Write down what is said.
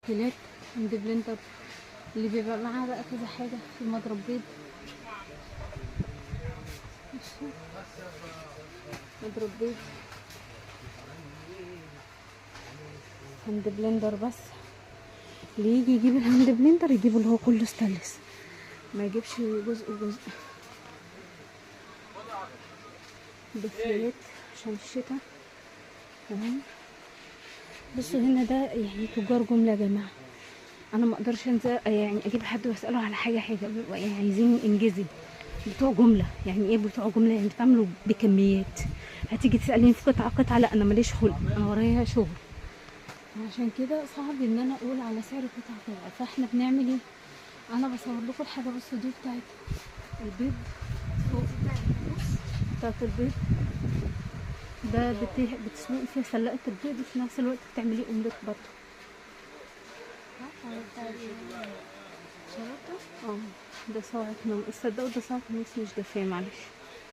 كيلات hand blender اللي بيبقى معاها بقى كذا حاجة. في مضرب بيض، بصوا مضرب بيض، hand blender. بس اللي يجي يجيب ال hand blender يجيبه اللي هو كله ستانلس، ما يجيبش جزء وجزء. دفايات عشان الشتاء. تمام. بصوا هنا ده يعني تجار جملة يا جماعة، انا ما اقدرش انزل يعني اجيب حد واساله على حاجة، بيبقوا يعني عايزين انجزي. بتوع جملة يعني ايه بتوع جملة؟ يعني بتعملوا بكميات. هتيجي تساليني في قطعه قطعه، لا انا ماليش خلق، انا ورايا شغل، عشان كده صعب ان انا اقول على سعر قطعه قطعه. فاحنا بنعمل ايه؟ انا بصور لكم الحاجة. بصوا دي بتاعت البيض، بتاعت البيض ده بتسلقي فيها سلقة البيض، وفي نفس الوقت بتعمليه اومليت برضه. ده صاعق نوم. تصدقوا ده صاعق نوم مش دافيه، معلش.